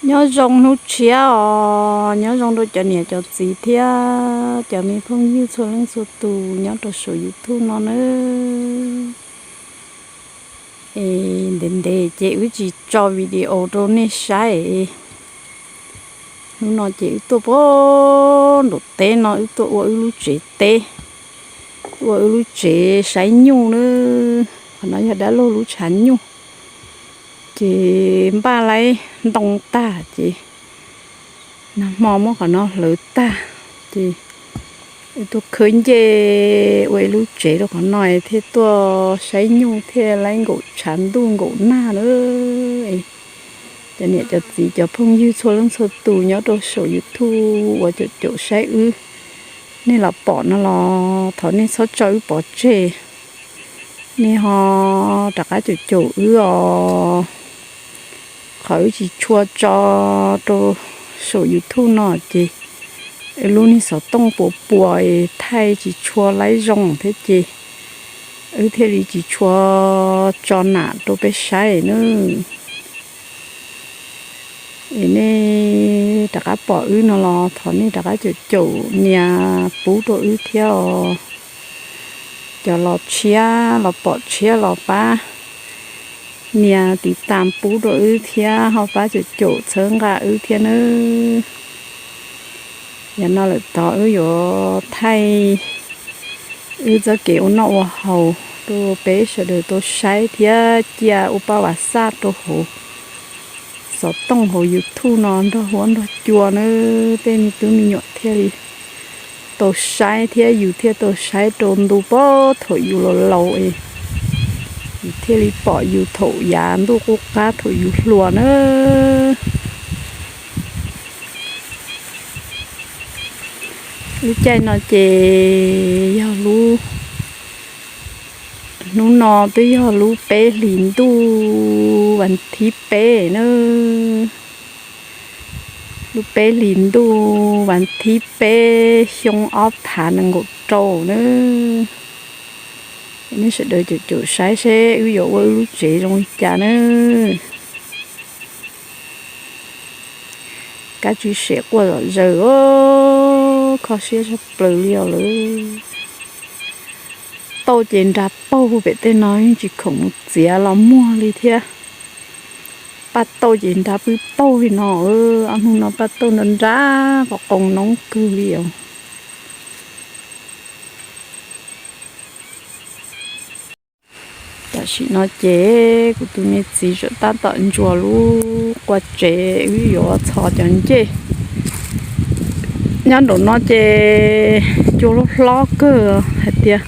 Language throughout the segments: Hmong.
Nyob zoo hnub tshiab os, nyob zoo rau cov niam cov txiv thiab cov me phooj ywg txhua leej txhua tus nyob rau saum YouTube no nawb. Es ntev ntev ces wb tsis tso video rau nej saib. Hnub no ces wb tuaj puag nraum teb no, wb tuaj ua wb lub tsev teb, ua wb lub tsev saib nyuj nawb. Qhov no yog dab laug lub tshav nyuj. Ces npaj laib ntoo tag ces nag hmo muab qhov no hlawv tag ces wb tuaj khawb ncej ua ib lub tsev rau qhov no thiaj tuaj saib nyuj thiaj laib nkaum tshav ntuj nkaum nag nawb. Cov niam cov txiv cov phooj ywg txhua leej txhua tus nyob rau saum YouTube uas caum caum saib wb, nej los pom no los thov nej txhob tso wb pov tseg. Nej ho rov qab caum caum wb os. Qhov wb tsis tshua tso rau saum YouTube no ces wb lub niag xov tooj puas puas es thaij tsis tshua laib zoo thiab ces wb thiaj li tsis tshua tso nam rau peb saib nawb. Es nej rov qab pom wb no los thov nej rov qab caum caum nias pub rau wb thiab os. Cov los tshiab los pom tshiab los pab nias tiv tas pub rau wb thiab ho pab caum caum txhawb nqa wb thiab nawb. Yav no lawm tod wb yuav thaij wb txoj kev ua noj ua haus rau peb sawv daws tau saib thiab cia ua paj vas xaj rau hauv xov tooj hauv YouTube no nrog huab nrog cua nawb. Tej me tub me nyuam thiaj li tau saib thiab yus thiaj tau saib rau ntu pob thaum yus laus laus es yus thiaj li pom yus thaum yav ntuj qub qab thaum yus hluas nawb. Lub caij no ces yog lub, hnub no twb yog lub peb hlis ntuj vas thib peb nawb. Lub peb hlis ntuj vas thib peb xyoo ob phav nees nkaum rau nawb. Nej sawv daws caum caum saib seb wb yuav ua wb lub tsev zoo li cas nawb. Kab tswv sem quaj zom zaws os, kho siab tshaj plaws li os lawm. Tauj ces nra paug pem tej no yeej tsis khoom mus txiav los muag li thiab. Paj tauj ces nra pwb paug li no, ob hnub no paj tauj nra nra qos qoos noob kawg li os. Tam sim no ces kuv tus me txiv tseem tab tom ntsuas lub qua tsev wb yuav txhos cov ncej. Nyob nraum no ces cua hlob hlob kawg hais tias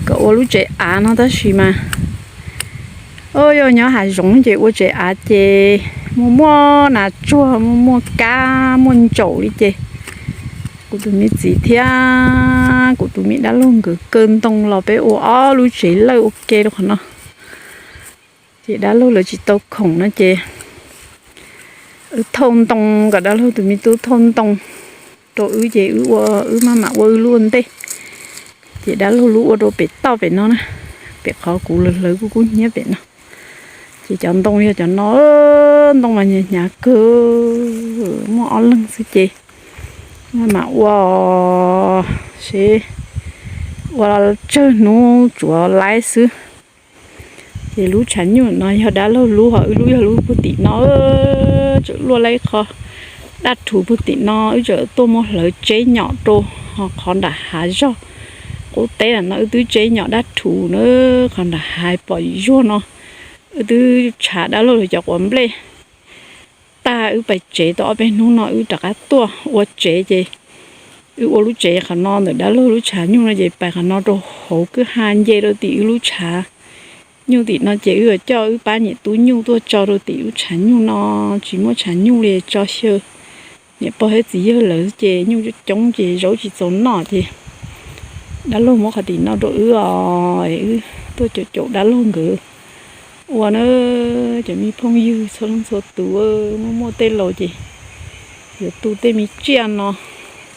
kom ua lub tsev av no tab sis mas yog nyob hav zoov ces ua tsev av ces muaj muaj nas tsuag, muaj muaj kab, muaj ntsaum li ces kuv tus me txiv thiab kuv tus me dab laug nkawd kaw ntoo los peb ua ob lub tsev lawj ua ke rau qhov no. Ces dab laug lawv tsis tau khoom no ces wb thauj ntoo kom dab laug tus me tub thauj ntoo rau wb ces wb ua, wb maj mam ua wb lub ua ntej. Ces dab laug lub ua rau pem toj pem no na, pem qhov kuv lawv hlawv kub kub hnyiab pem no. Ces cov ntoo yog cov no, ntoo mas hnyav hnyav kawg, muaj ob leeg xwb ces maj mam ua seb ua tsawg hnub tsuav laib xwb. Ces lub tshav nyuj no yog dab laug lub, ho wb lub yog lub puag tim no, tseem luaj laib qho dab rhuv puag tim no, wb tseem tuaj muab hlawv tseb nyom rau, ho qhov nram hav zog qub teb no wb twb tseb nyom dab rhuv na, qhov nram hav pom zuag no wb twb tshav dab laug lawv cov quav nplej tag wb pais tsev tau ob peb hnub no wb rov qab tuaj ua tsev ces wb ua lub tsev qhov no ntawm dab laug lub tshav nyuj no ces pais qhov no rau hauv kwj ha nce rau tim wb lub tshav nyuj tim no ces wb yuav coj wb pab niam tub nyuj tuaj tso rau tim lub tshav nyuj no. Tsis muaj tshav nyuj li tso xyaw niam pog thiab txiv yawg lawv ces nyuj coob coob ces zaub tsis txaus noj ces dab laug muab qhov tim no rau wb os, wb tuaj caum caum dab laug nkawd ua na. Cov me phooj ywg txhua leej txhua tus, muaj muaj tej laus ces yuav tu tej me tsiaj no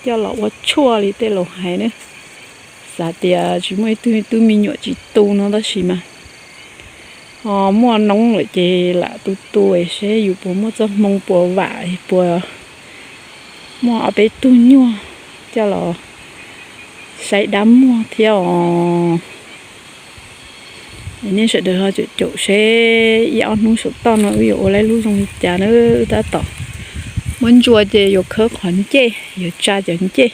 coj los ua tshuaj li tej laus hais na. Xav tias tsis muaj ib tug tub me nyuam tsis tu no tab sis mas Ho muaj noob lawm ces lam tu tu seb yus puas muaj txoj hmoo puas vam puas muaj ob peb tug nyuag coj los saib dab muag thiab os. Nej sawv daws ho caum caum seb ib ob hnub saum toj no wb yuav ua lub zoo li cas na. Wb tab tom muab ntsuas ces yuav khawb qhov ncej, yuav tsa cov ncej.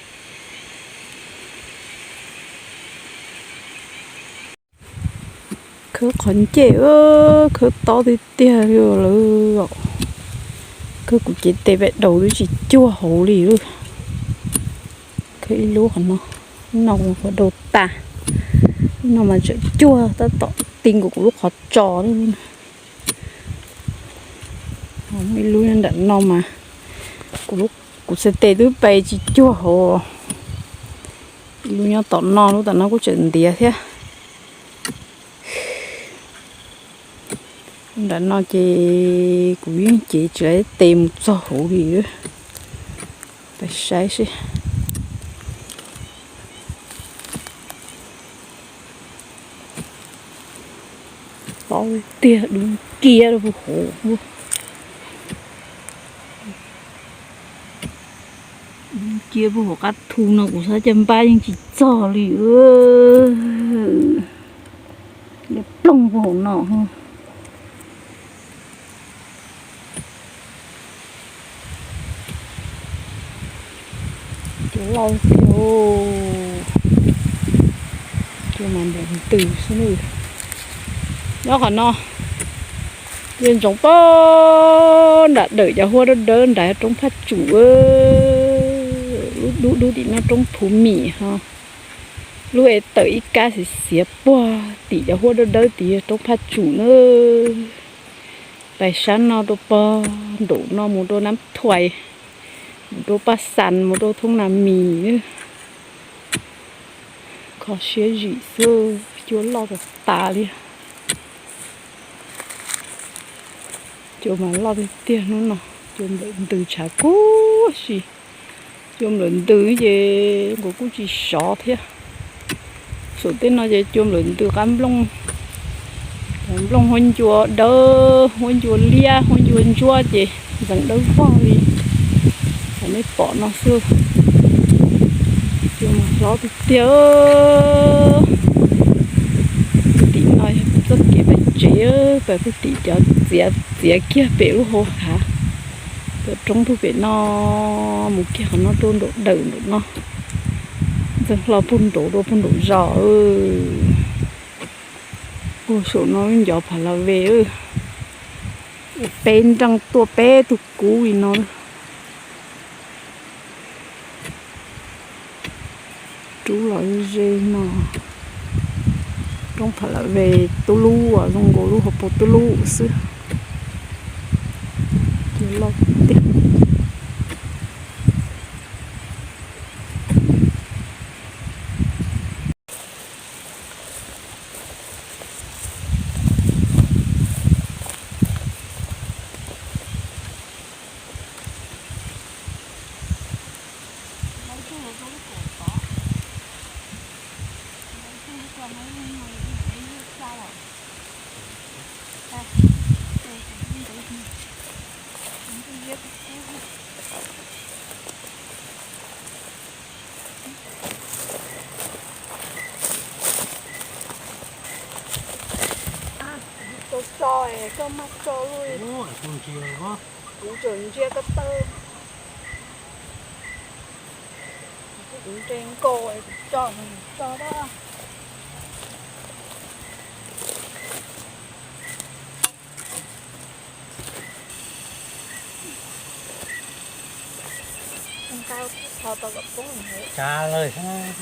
Khawb qhov ncej, khawb tob tiag tiag li lawm. Khawb kuv cev tes pem daus twb tsis cuag hauv li lawm. Khawb ib lub qhov no, ib no kuv qhuav daus tas, ib no mas tseem cuag tab tom ti nkaus kuv lub qhov tsos li. Ib lub nyob nram no mas kuv, kuv txhais tes twb pes tsis cuag hauv. Ib lub nyob tom no, lub tom no kuj tseem ntiav thiab. Nram no ces kuv yeej cev tsis tau tes mus txog hauv li. Peb saib seb. Tob tiag, dub nciab puag hauv. Dub nciab puag hauv qab thu no kuv xav cas npaj yeej tsis txog li. Ploog puag hauv no. Cua loj tiag. Cua mas nplaum ntws xwb. Nyob qhov no, yeej ntsoov pob nram dawm cov huab dawb dawb nrad roob Phaj Tsum. Lub dub dub tim no roob Phuv Mim ho. Lub es tawm ib kab xiav xiav puag tim cov huab dawb dawb tid roob Phaj Tsum na. Pais sab no rau pog nraum no mus rau Nab Thuais, mus rau Paj Xas, mus rau Thoob Nas Mis. Kho siab zim xwb, cua loj tas tas li. Cua mas loj tiag tiag hnub no, cua nplawm ntws tshav kub si. Cua nplawm ntws ces nkaus kuj tsis sov thiab. Saum tej no ces cua nplawm ntws qab nplooj, nplooj huab ncua dawb, huab ncua liab, huab ncua ntsuab ces ntxeev dawb vog li. Qhov nej pom no xwb. Cua mas hlob tiag tiag. Tim no yog txoj kev pais tsev, pais puag tim cov txiav txiav kiag pem lub hau hav, cov roob puag pem no, mus kiag qhov no rau nraum dawm nraum no. Ntxeev hlo puag nraud rau puag nraum zos. Puag saum no wb ncov Phav Las Ves, ua peb nreej tuaj peb tug kub li no. Rub los ze no, roob Phav Las Ves Tub Lub uas zoo nkaus lub hauv paus Tub Lub xwb. Cua loj tiag. Tau tso es koj maj tso luj. Kuv tseem ntsia ko taw. Kuv nres nkaus es kuv tso, tso da. Nqa tso tau kom poob. Tsa lawm.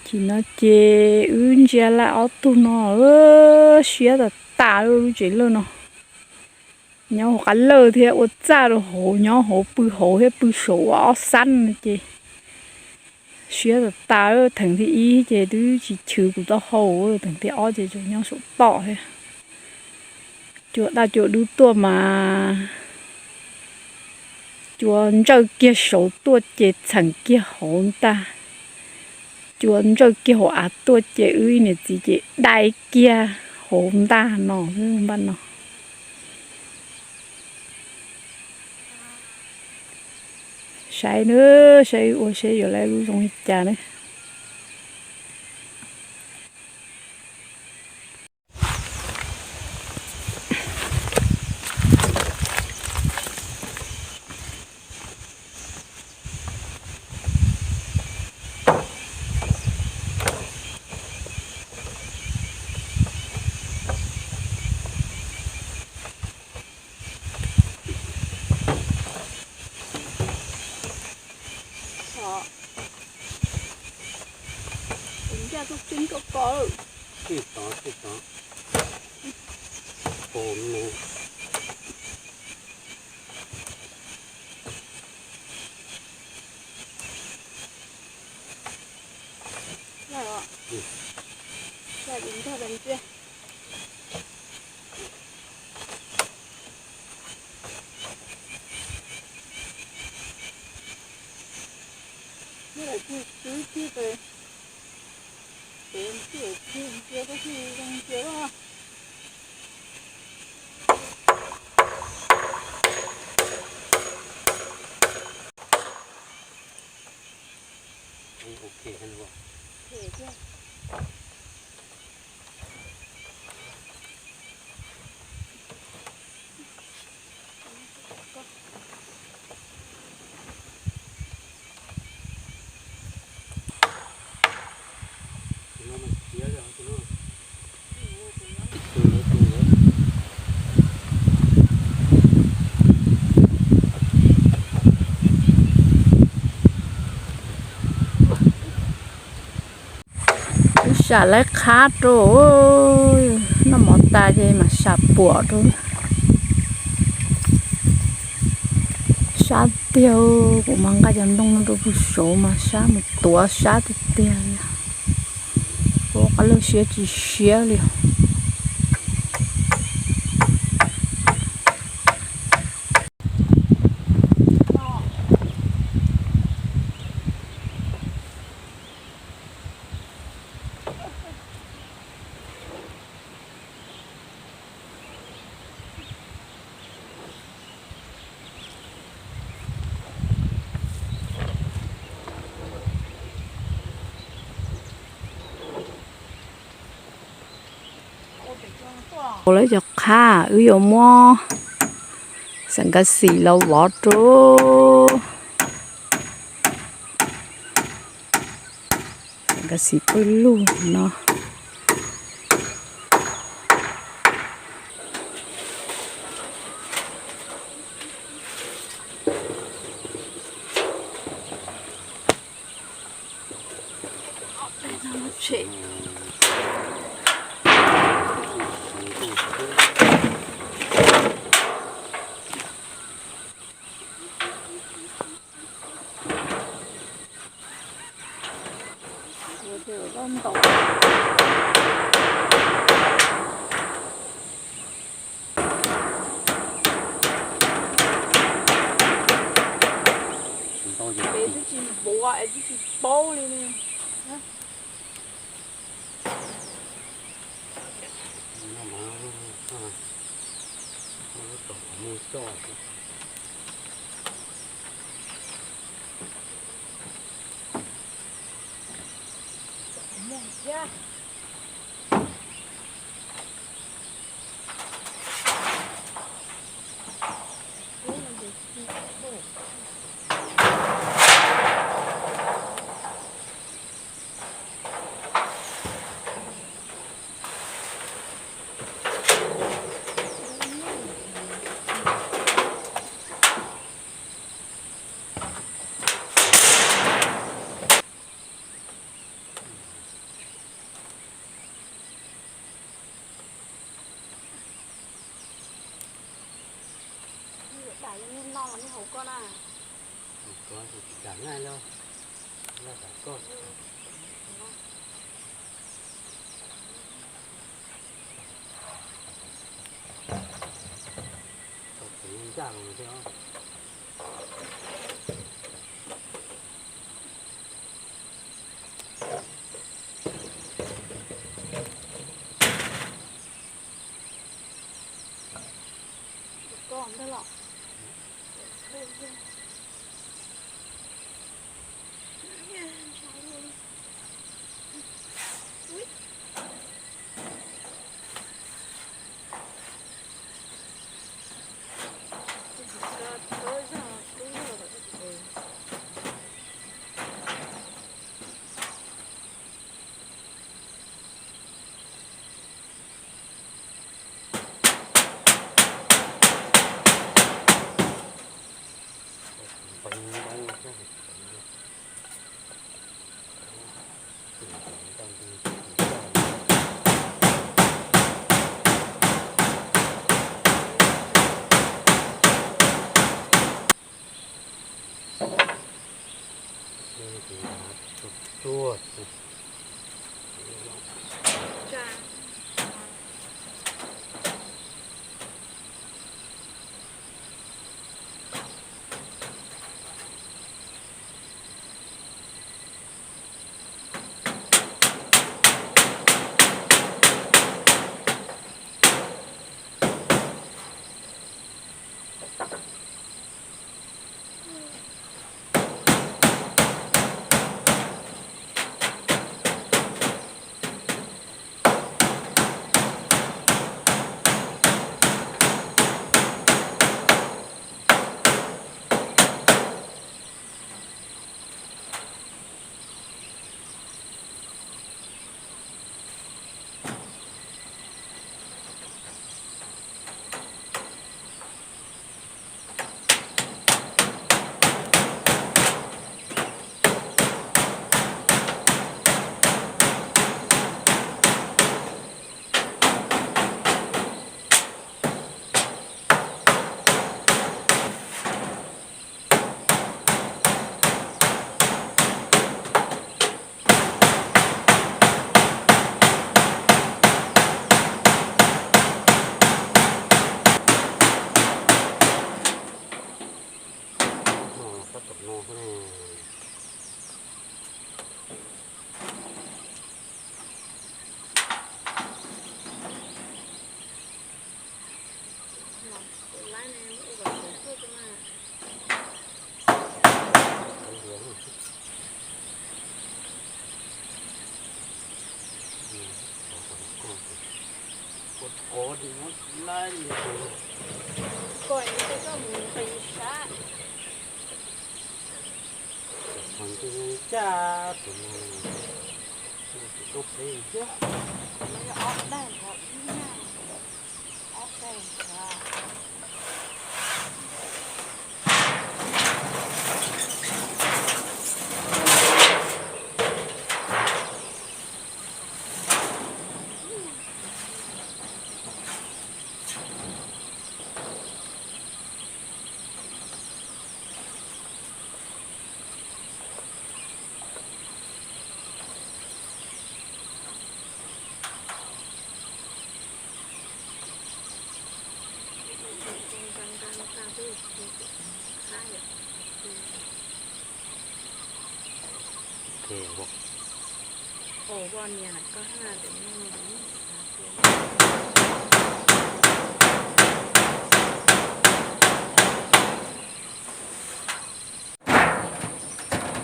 Chim no ces wb ntsia laj ob tug no siab tas tas lub tsev lawj no. Nyob hauv qab lawj thiab ua txaj rau hauv, nyob hauv pw hauv thiab pw saum ua ob xab no ces siab tas tas. Theem thib ib ces twb tsis chwv kuv taub hau, theem thib ob ces tseem nyob saum toj thiab. Cua daj cua dub tuaj mas cua ntsawj kiag saud tuaj ces txheem kiag hauv ntag. Cua ntsawj kiag hauv av tuaj ces wb niam txiv ces dai kiag hauv ntag no, npaj no. Saib na, saib ua saib yuav lawv lub zoo li cas na. Wb sam lawv qhab rau, noj mov tas ces mam sam puam rau. Sab tiag, kuv mas nqa cov ntoo no rau pug saud mas sab mus tuav sab tiag tiag li. Ua qab lawj siab tsis siab li. Ua lawv cov qhab wb yuav muab xam kav xim los vov rau. Xam kav xim pawg lug no. Es twb tsis npuav es twb tsis paub li ne.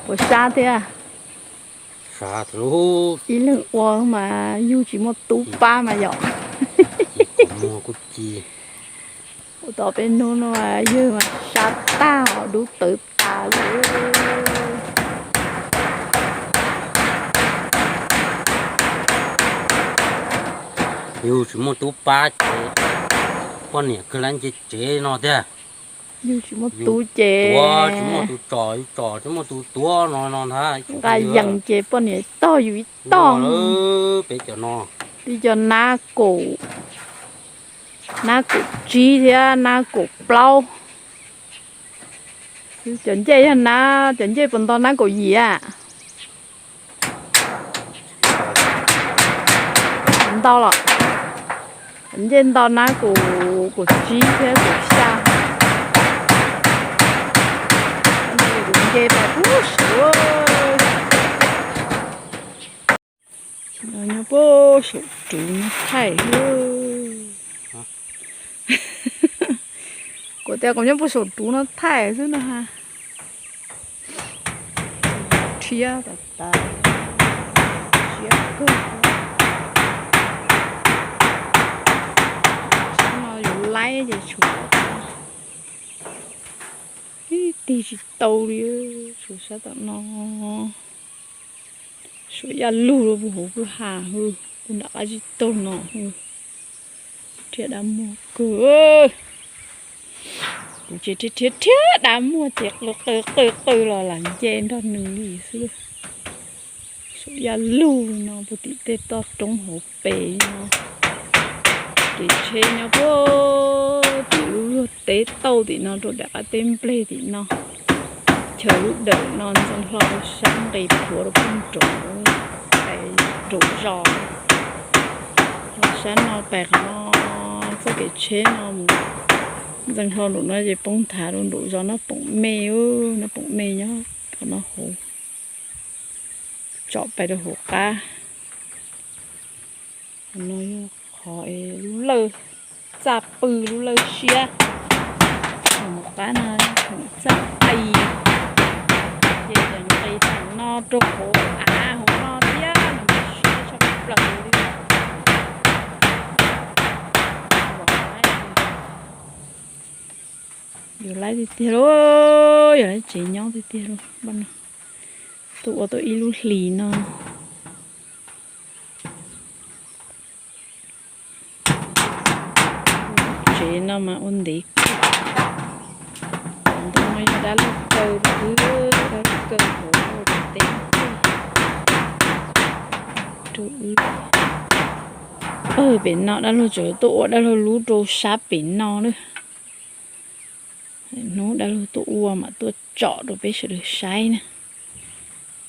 Puas sab thiab? Ib leeg ua mas yug tsis muaj tub pab mas yom. Ua tau peb hnub no yawg mas sab tag, dub tawv tas li. Yug tsis muaj tub pab ces poj niam kawg lab nce tsev no tiag. Yug tsis muaj tub ces tuav tsis muaj tus tsom, yug tsom tsis muaj tus tuav no no ntag. Nqa yees ces poj niam tog yus ib tog. Peb cov no, peb cov nab kaum, nab kaum tsib thiab nab kaum plaub. Cov ncej yog nab, cov ncej puas nto nab kaum yim a? Nto los, cov ncej nto nab kaum, kaum tsib thiab kaum xya. Tus nce pais pub saum, nyob puag saum ruv no thaij. Kuv tias kuv nyob puag saum ruv no thaij xwb no ha. Rhiab tas tas, siab kawg. Sab no yus laib ces tshuav ib tig tsis tau li, tshuav sab tom no. Suav yaj lug rau puag hauv kwj ha hwj, puag nram qab zib taug no hwj. Rhiab dab muag kawg. Kuv ces rhiab rhiab dab muag ces qw qw qw qw los lam nce nrog nws li xwb. Suav yaj lug no puag tim tej toj roob hauv pes no. Kev tsheb nyob puag tim lub luag teb tauj tim no rau daim qab teb nplej tim no. Chaw lub dawm no ntxeev hlo rau sab nqis plhuav rau puag nraud, pais nraum zos. Sab no pais qhov no, txoj kev tsheb no mus ntxeev hlo nraum no ces poob nthav rau nraum zos Nab Poom Me, Nab Poom Me nyob qhov no hauv, tsom pais rau hauv qab. Qhov no yog qhov lub lawj txaj pw, lub lawj siab. Hauv qab no khoom txaj qis, ces nqis thaum no rau hauv av hauv no thiab, siab tshaj plaws li. Yus laib tiag tiag lauj, yus laib tsev nyob tiag tiag lauj. Tuaj ua tau ib lub hlis no. Tsev no mas ua ntev kawg. Ntawm no yog dab laug kaw, dab laug kaw hauv ua teb. Rau wb pawg pem no, dab laug tseem tuaj ua dab laug lub rau sab pem no lawm. Hnub dab laug tuaj ua mam tuaj tsom rau peb sawv daws saib na.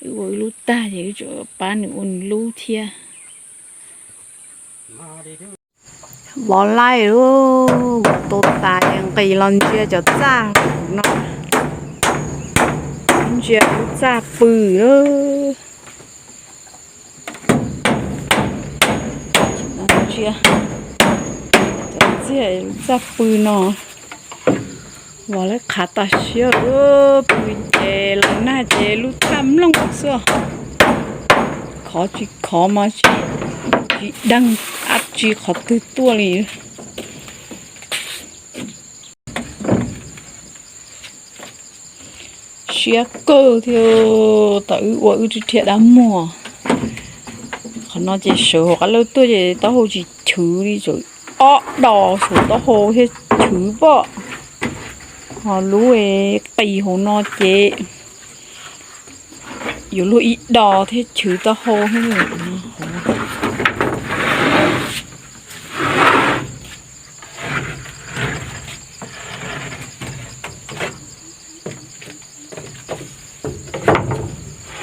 Wb ua wb lub tag ces wb tseem pab nws ua nws lub thiab. Vov laij lauj, vov tau tas ces nqis los ntsia cov txaj no. Ntsia lub txaj pw lauj. Ntsia cov txaj pw no. Vov laij qhav tas siab, pw ces los nag ces lub txaj mloog xwb. Khov tsis khov mas tsis deeg dab tsi qhov twg tuaj li. Siab kawg thiab, tam wb ua wb rhiab dab muag. Qhov no ces sawv hauv qab lawj tuaj ces taub hau tsis chwv li, tseem ob dos saum taub hau thiaj chwv pom. Ho lub qis hauv no ces yuav luag ib dos thiaj chwv taub hau thiab.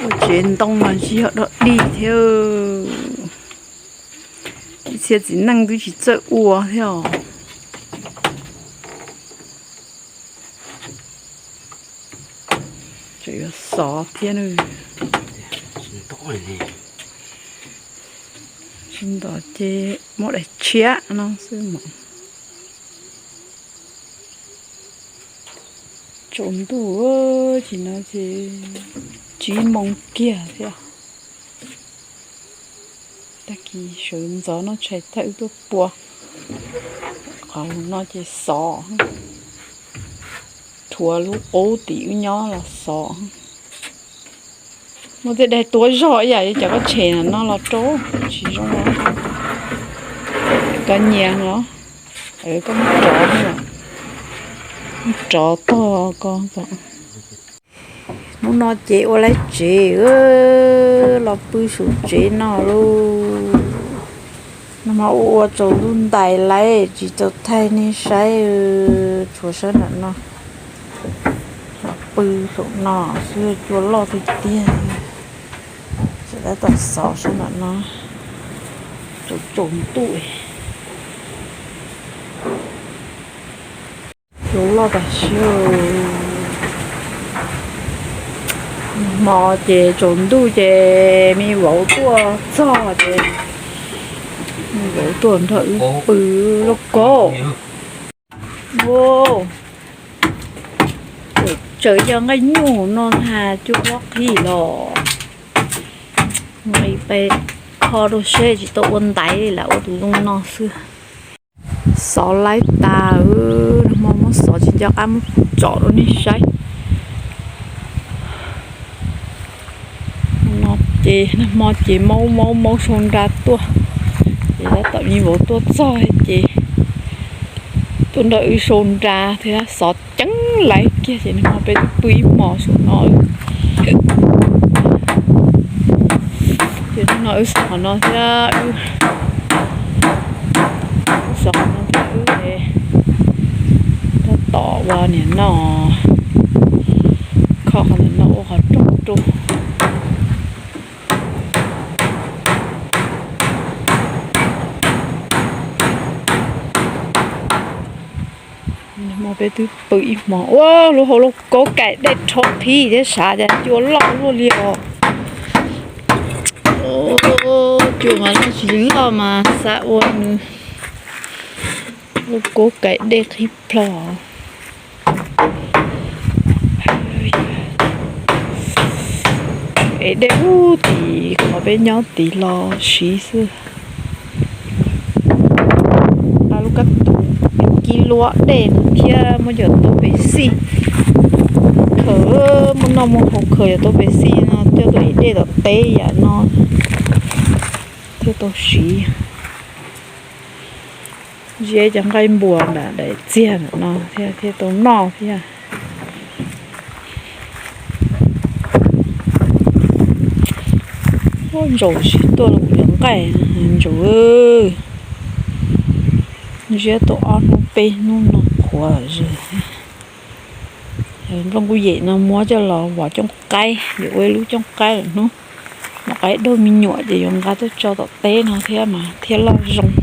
Ua tsev ntoo mas tsis yog dog dig thiab. Ib txhia txiv neej twb tsis txawj ua thiab os. Tseem yuav xov thiab. Tsis nto ces muab daim tshiab no xwb mas. Tsaus ntuj, tsis no ces tsib moos kiag thiab. Tag kis sawv ntxov noj tshais tag wb tuaj pua. Qhov no ces xov, rhuav lub qub tim wb nyob los xov. Muaj tej daig tuab zog ib yam li cov koj tshem no los rau tsis zoo. Koj nyiam los, koj muab rov, muab rov tog ko. Hnub no ces ua laib tsev, los pw saum tsev no lauj. No mas ua ua tsaus ntuj ntais laib tsis tau thaij nej saib, tshuav sab nram no. Pw saum no xwb cua loj tiag tiag. Tseem tab tom xov saib ntawm no, tsaus tsaus ntuj. Cua loj tas siab. Hmo ces tsaus ntuj ces me vauv tuaj txog ces me vauv tuaj nrog wb pw lauj kaub. Tseem yog nqaij nyuj no na, cua loj qhib los. Nqis pe kho rau seb, tsis tau ua ntaiv li, lam ua tus zoo no xwb. Xov laib tas, nag hmo muab xov tsis nco qab muab tsom rau nej saib. No ces nag hmo ces maub maub maub sau nra tuaj, ces tab tom me vauv tuaj txog ces tuaj nrog wb sau nra thiab xov ceeb laiv kiag ces nag hmo peb twb pw ib hmos saum no. Ces hnub no wb xov qhov no thiab, wb xov qhov no thiab wb tab tom ua niam no, kho qhov ntawm no ua qhov rooj rau. Nag hmo peb twb pw ib hmos. Ua lub hauv lauj kaub kaim dej rho qhib thiab sav cas cua loj luaj li os. Cua mas loj tsis loj mas xav ua nws lauj kaub kaim dej qhib plho. Ev dej ub tim qhov peb nyob tid los siv xwb. Nqa lub kab tus kib luab dej thiab muab cov tau pes xij khaws, muaj noj muaj haus khaws cov tau pes xij no coj tuaj ev dej tom teb yam no thiaj tau siv. Ziab cov nqaij npuas nram daim txiag ntawm no thiab thiaj tau noj thiab. Ntsaum sib tuaj los kuv cov nqaij ntsaum. Ziab tau ob hnub peb hnub no qhuav zws. Nplooj kuj yem no muab coj los vov cooj qaib, yuav ua ib lub cooj qaib lawm hnub. Maum qaib daug me nyuam ces yuav nqa tuaj tso tom teb no thiab mas thiaj loj zoo.